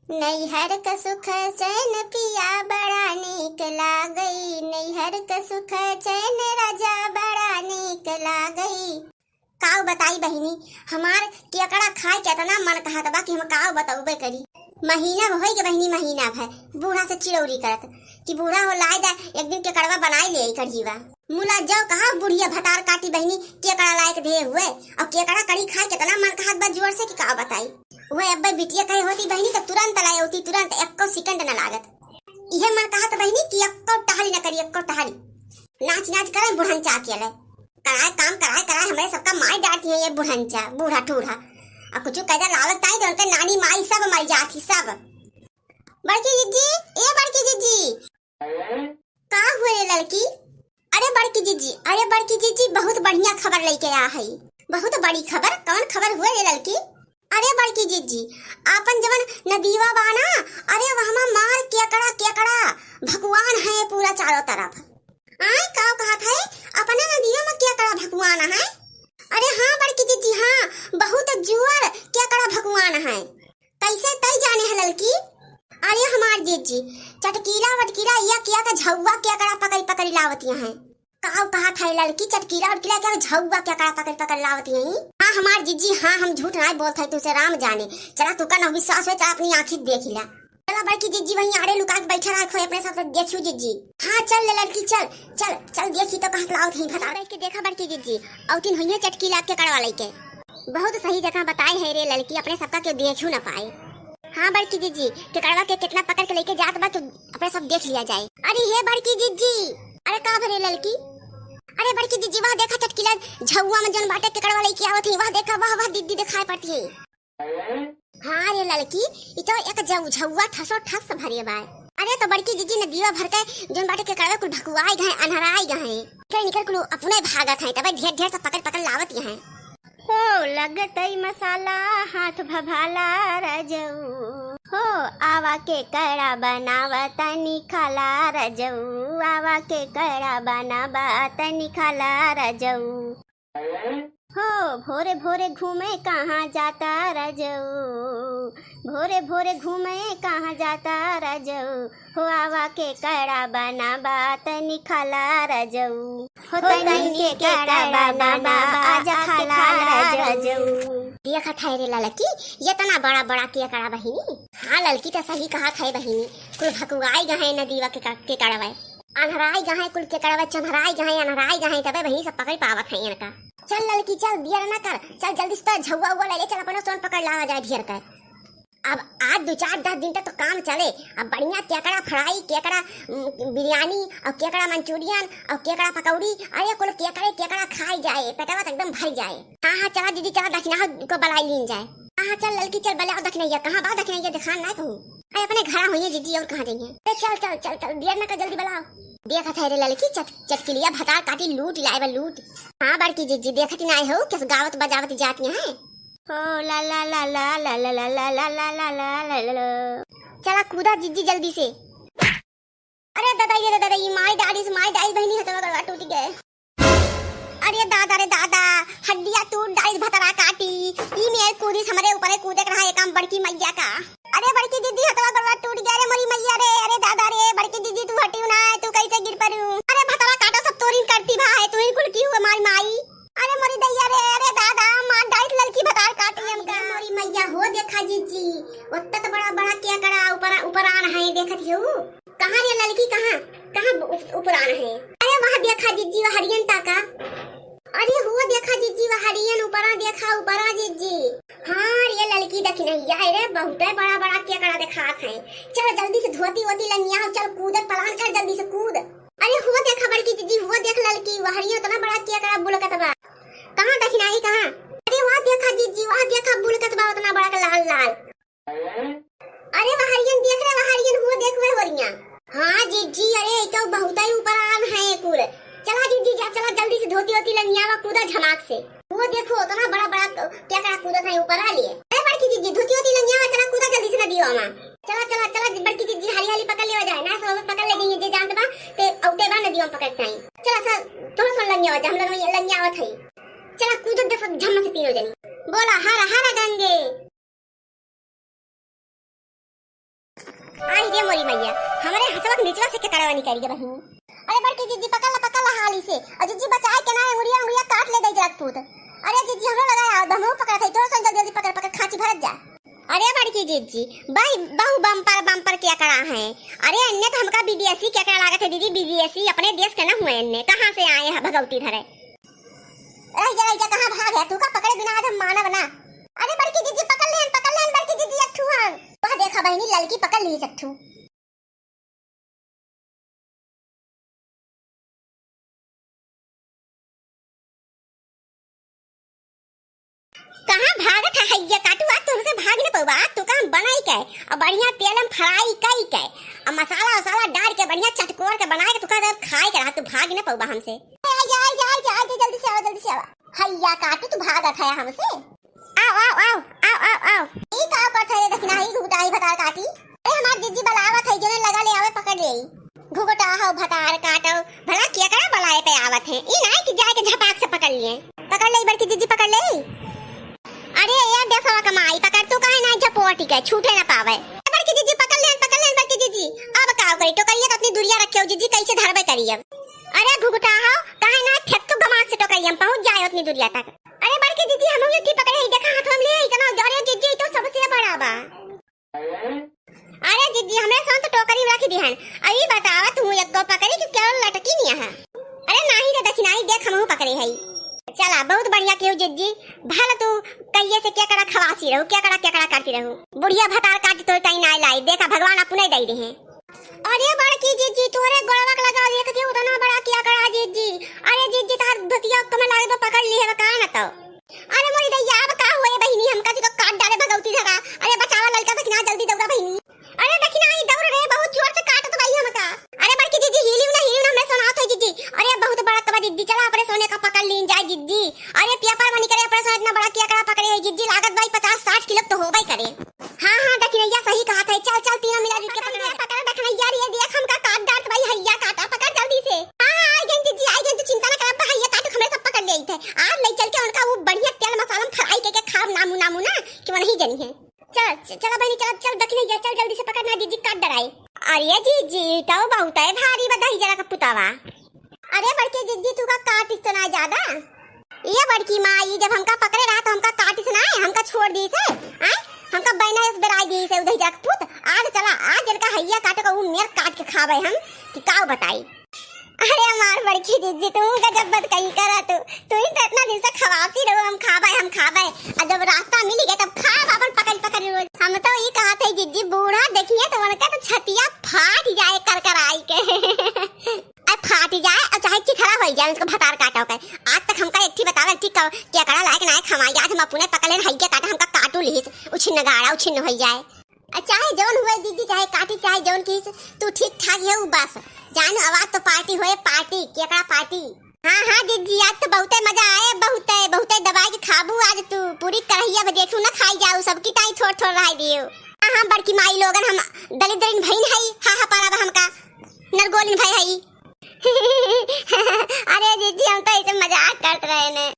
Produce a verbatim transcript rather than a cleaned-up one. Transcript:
नैहर क सुख चैन पिया बड़ा नीक लागई, नैहर क सुख चैन राजा बड़ा नीक लागई। काव बताई बहिनी, हमार केकड़ा खाए के एतना मन कहत बा कि हम काव बतउबे करी। महीना भर होई के बहिनी, महीना भर बूढ़ा से चिरौरी करत कि बूढ़ा हो लाए दा, एक दिन केकड़वा बनाई ले आई कढ़ीवा। मुला जौ कहा बुढ़िया भतार काटी बहिनी, केकड़ा लायक देहे हुए। और केकड़ा कढ़ी खाए केतना मन कहत बा जोर से कि का बताई। वह अब्बे बिटिया कहे होती बहिनी तो तुरंत लाए होती, तुरंत, एक्को सेकंड न लागत। इहे मन कहत बहिनी कि एक्को टहली न करी, एक्को टहली। नाच नाच करे बुढ़न चा के ले। कराए काम कराए कराए हमरे सबका माई डांटती है ये बुढ़न चा, बूढ़ा ठूढ़ा। और कुछ कैदा लावत ताई तो उनके नानी माई सब मर जाती सब। बड़की जिज्जी, ए बड़की जिज्जी। का हुए रे ललकी? अरे बड़की जिज्जी, अरे बड़की जिज्जी, बहुत बढ़िया खबर लेके आ हई। बहुत बड़ी खबर? कौन खबर हुए रे ललकी? अरे बड़की जिज्जी, आपन जवन नदीवा बा ना, अरे वहमा मार केकड़ा, केकड़ा भकुआन है पूरा चारों तरफ। आय, का कहत है? अपने नदीवा में केकड़ा भकुआन है? अरे हाँ बड़की जिज्जी, हाँ, बहुत जुअर केकड़ा भकुआन है। कैसे तई जाने है ललकी? अरे हमार जिज्जी, चटकीला वटकीला या किया का झौवा केकड़ा पकड़ी पकड़ी लावतिया हैं। काव कहा था ललकी, चटकीला वटकीला क्या झौवा केकड़ा पकड़ी पकड़ी लावतिया हैं? हाँ हमार जिज्जी, हाँ हम झूठ नाहीं बोलत है तुसे, राम जाने। चला तुका ना विश्वास हुए, चला अपनी आँखी देख ला। चला बड़की जिज्जी वहीं आड़े लुका के बैठा रहा खोए अपने साथ देखियो जिज्जी। हाँ चल ले ललकी चल, चल चल देखी तो कहाँ लावत है भतार। बैठ के देखा बड़की जिज्जी, औतिन हुई है चटकीला केकड़वा लेके। बहुत सही जगह बताए है रे ललकी, अपने सबका केहू देखियो ना पाए। हाँ बड़की जिज्जी, केकड़वा के कितना पकड़ के लेके जात बा कि अपने सब देख लिया जाए। अरे हे बड़की जिज्जी, अरे का भरे ललकी? अरे बड़की जिज्जी, वह देखा चटकीला झौवा में जौन बाटे केकड़वा लेके आवत है, वह देखा, वह, वह दीदी दिखाई पड़ती है। हाँ रे ललकी, ई तो एक झौ-, झौवा ठसो ठस भरे बा। अरे तो बड़की जिज्जी नदीवा भर के जौन बाटे केकड़वा कुल भकुआई गए, अन्हराई गए। निकर निकर कुल अपने भागत है, तबे ढेर ढेर से पकड़ पकड़ लावत यहाँ। हो लगतई मसाला हाथ भभाला रजऊ, हो आवा केकड़ा बनावा तनी खाला रजऊ, आवा केकड़ा बनावा तनी खाला रजऊ। हो भोरे भोरे घूमे कहाँ जाता रजऊ, भोरे भोरे घूमे कहाँ जाता रजऊ, हो आवा केकड़ा बनावा तनी खाला रजऊ। हो तनी केकड़ा बनावा, आजा खाला रजऊ। देखत है रे ललकी, एतना बड़ा बड़ा केकड़ा बहिनी। हाँ ललकी तो सही कहत है बहिनी, कुल भकुआई गए नदीवा के का-, केकड़वा। अन्हराई गए कुल केकड़वा, चन्हराई गए, अन्हराई गए, तबे बहिनी सब पकड़ पावत है इनका। चल ललकी चल, देर ना कर, चल जल्दी से तो झौवा उवा ले ले, चल अपना सोन पकड़ लावा जाए ढेर कर। अब आज दो चार दस दिन तक तो काम चले। अब बढ़िया केकड़ा फ्राई, केकड़ा, उम, बिरयानी और केकड़ा मंचूरियन और केकड़ा पकौड़ी, अरे कुल केकड़े केकड़ा खाई जाए, पेटवा तो एकदम भर जाए। हाँ हाँ चला दीदी, चला दखिनहा को बलाई लीन जाए। हाँ हाँ चल ललकी चल, बलाओ दखिनैया, कहाँ बा दखिनैया, दिखान ना कहूँ। अरे अपने घरा होइए दीदी, और कहाँ जाइए? अरे चल चल चल चल, देर ना कर, जल्दी बलाओ। देखत है रे ललकी, चट-, चटकिलिया भतार काटी लूट लाए बा लूट। हाँ बड़की जिज्जी, देखत ही नाय हो, किस गावत बजावत जात यहाँ है। हो ला ला ला। चला कूदा जिज्जी जल्दी से। अरे दादा, ये दादा, ये माई डालिस, माई डालिस बहिनी, हथवा गड़वा टूट गए। अरे दादा रे दादा, हड्डिया टूट डालिस भतरा काटी। ई मेर कूदिस हमरे ऊपरे कूदे के रहा एकम बड़की मैया का। अरे बड़की दीदी, हथवा गड़वा टूट गया रे मोरी मैया रे। अरे दादा रे, बड़की दीदी तू हटियो ना, तू कैसे गिर पड़ू? अरे भतरा काटा सब तोरिन करती भा है, तू इनकुल की हुआ मारी माई। अरे मोरी दैया रे, अरे दादा, मार डालिस ललकी भतार काटी हमका। अरे मोरी मैया हो देखा जिज्जी, ओत्ता तो बड़ा बड़ा केकड़ा ऊपर, ऊपर आन है, देखत हियो। कहाँ रे ललकी, कहाँ, कहाँ उप-, ऊपर आन है? अरे वहाँ देखा जिज्जी, वह हरियन ताका। अरे हुआ देखा जिज्जी, वह हरियन ऊपरा देखा, ऊपरा जिज्जी। हाँ रे ललकी दखिनैया है रे, बहुते बड़ा बड़ा केकड़ा देखात है। चल जल्दी से धोती वोती लंगिया, चल कूद, पलान कर जल्दी से कूद। अरे हुआ देखा बड़की जिज्जी, हुआ देख ललकी, वह हरियन उतना बड़ा केकड़ा बुलकत बा। कहाँ दखिनाही कहाँ? अरे वह देखा जिज्जी, वह देखा बुलकत बा उतना बड़ा के लाल लाल। अरे वह हरियन देख रे, वह हरियन हुआ देख वह वरिया। हाँ जिज्जी, अरे ई तो बहुतै ऊपर आन है कुल। चला जिज्जी जा, चला जल्दी से धोती वोती लंगियावा, कूदा झमाक से। हुआ देखो उतना बड़ा बड़ा केकड़ा कूदत है ऊपर आ लिए। अरे बड़की जिज्जी, धोती वोती लंगियावा, चला कूदा जल्दी से नदिया में। चला चला चला बड़की जिज्जी, हाली हाली पकड़ लेवा जाए ना, सब पकड़ ले गई है जे जानत बा, ते औते बा नदिया में पकड़ के आई। चला सब तोहरा सन लंगियावा जा, हम लोग लंगियावत है। चला कूदत दे सब झम्म से तीनों जनी। बोला हर हर गंगे। ए मोरी मैया, हमरे हथवा के निचवा से केकड़वा निकरि गै बहिनी। अरे बड़की जिज्जी, पकड़ ला, पकड़ ला हाली से। अरे जिज्जी, बचाइ के ना, अंगुरिया, अंगुरिया काट ले दइ जरा पूत। अरे जिज्जी, हमरो लगा यार, हमहू पकड़त हई, तोरो सन जल्दी जल्दी पकड़, पकड़, खाँची भरत जा। अरे बड़की जिज्जी, भाई, बहु बम्पर बम्पर केकड़ा हैं। अरे अन्ने तो हमका विदेशी केकड़ा लागत है दीदी, विदेशी, अपने देश के ना हुए अन्ने, कहाँ से आए हैं भगौती धरे। रह जा, रह जा, कहाँ भाग है? तू का पकड़े बिना आज हम मानब ना। अरे बड़की जिज्जी, पकड़ लेन, पकड़ लेन बड़की जिज्जी, एक ठू हन। वह देखा बहिनी, ललकी पकड़ ली एक ठू। कहाँ भागत है हैया काटू? आज तुमसे भाग न पउबा, आज तू का हम बनाई के, और बढ़िया तेल में फ्राई कई के, और मसाला वसाला डाल के बढ़िया चटकोर के बनाए के तू का खाए के रहा, तू भाग न पउबा हमसे। आइ जा, आइ जा, आइ जा, आइ जा, जल्दी से आवा, जल्दी से आवा। हैया काटू, तू भागत है हमसे? आव, आव, आव, आव, आव, आव। ई का करत है रे दखिनही, घुघुटाही भतार काटी? अरे हमार जिज्जी बलावत है, जने लगा ले आवे, पकड़ लेई। घुघुटाहौ, भतार काटौ, भला केकरा बलाए पे आवत है? ई नाहीं कि जाए के झपाक से पकड़ लिए। पकड़ लेई बड़की जिज्जी, पकड़ लेई। अरे ए देसवा क माई, पकड़ तू काहे ना झपोटी के, छूटे ना पावे। बड़की जिज्जी पकड़ लेन, पकड़ लेन बड़की जिज्जी। अब का करी, टोकरिया तो अतनी दुरिया रखे हो जिज्जी, कैसे धरबे करी अब? अरे घुघुटाहौ, काहे ना फेंक तू गमात से टोकरिया में पहुँच जाए उतनी दुरिया तक। अरे बड़की जिज्जी, हमहू एक ठे पकड़े ही, देखा हाथ में ले, इतना, अरे जिज्जी, ई तो सबसे बड़ा बा। अरे जिज्जी, हमरे सन तो टोकरी में रख दिहन। अब ई बतावा, तू एक गो पकड़ी कि केवल लटकी निया है? अरे नाहीं रे दखिनही, देख हमहू पकड़े हई। चला, बहुत बढ़िया किहू जिज्जी, भल तू कहिए से केकड़ा खवासी रहू, केकड़ा, केकड़ा करती रहू। बुढ़िया भतार काटी तोर ताई नाय लाई, देखा भगवान अपने दई देहे। अरे बड़की जिज्जी, तोरे गोड़वा के लगा देख के उतना बड़ा केकड़ा जिज्जी। अरे जिज्जी, तार धोतिया कमे लागे तो पकड़ ली है का न तो। अरे मोरी दैया, अब का हुए बहिनी, हमका जी तो काट डाले भगौती धरा। अरे बचावा ललका दखिना, जल्दी दौड़ा बहिनी। अरे दखिना, ई दौड़ रे, बहुत जोर से काटत बाई हमका। अरे बड़की जिज्जी, हिलियो ना, हिलियो ना, हमरे सुनात है जिज्जी। अरे बहुत बड़ा कबा जिज्जी, चला अपने सोने का पकड़ लीन जाए जिज्जी। अरे पेपर बनी करे, अपने सोने इतना बड़ा केकड़ा पकड़े है जिज्जी, लागत बाई पचास साठ किलो तो होबे करे। हाँ, हाँ, दखिनैया सही कहत है। चल, चल, तीनों मिला जुट के पकड़ा। पकड़ा, दखिनैया रे, देख हमका काट डालत बाई, हैया काटा, पकड़ जल्दी से। हाँ, हाँ, आई गई जिज्जी, आई गई, तू चिंता ना कर, अब हैया काटू, हमरे सब पकड़ लेइत है। आज ले चल के उनका वो बढ़िया तेल मसाला में फ्राई करके खाब नामू, नामू ना, कि वो नहीं जनी है। चल, च-, चला बहिनी, चला, चल, दखिनैया, चल जल्दी से पकड़ ना, जिज्जी काट डराई। अरे जिज्जी, तो बहुत है भारी बा दही जरा का पुतावा। अरे बड़की जिज्जी, तू का काटिस तो ना ज्यादा? ये बड़की माई, जब हमका पकड़े रहा तो हमका काटिस ना, हमका छोड़ दीस है, आय? हमका बैना से बेराई दीस है, उधर जाके पूत। आज चला, आज इनका हैया काटे का ऊ मेर काट के खावे हम, कि काव बताई। अरे हमार बड़की जिज्जी, तू गजब बात कही करा तू। तू ही तो इतना दिन से खवासी रहो, हम खावे, हम खावे। और जब रास्ता मिल गया तब खाब अपन पकड़ पकड़ रोज। हम तो ई कहत है जिज्जी, बूढ़ा देखिए तो उनका तो छतिया फाट जाए कर कर आई के। अब फाटी जाए और चाहे चिथड़ा होई जाए, उसको भतार काटा होकर। आज तक हमका एक ठी बतावा, एक ठी क-, केकड़ा लायक नाय खवाई। आज हम अपने पकड़ेन, हैया काटा, हमका काटू लिहिस, उछिन्न गाड़ा, उछिन्न होई जाए। और चाहे जौन हुए जिज्जी, चाहे काटी, चाहे जौन किहिस, तू ठीक ठाक है उ बस। जान आवाज तो पार्टी होए, पार्टी, केकड़ा पार्टी। हाँ, हाँ जिज्जी, आज तो बहुते मजा आए, बहुते, बहुते दबाई के खाबू आज तू। पूरी कढ़ैया में देखू ना खाई जाऊ, सबकी ताई थोड़ थोड़ रह दियो। हाँ, हाँ बड़की माई लोगन, हम दलिद्रिन भईन हई, हा हा पारा बा हमका, नरगोलिन भई हई। अरे जिज्जी, हम तो ऐसे मजाक करत रहे ने।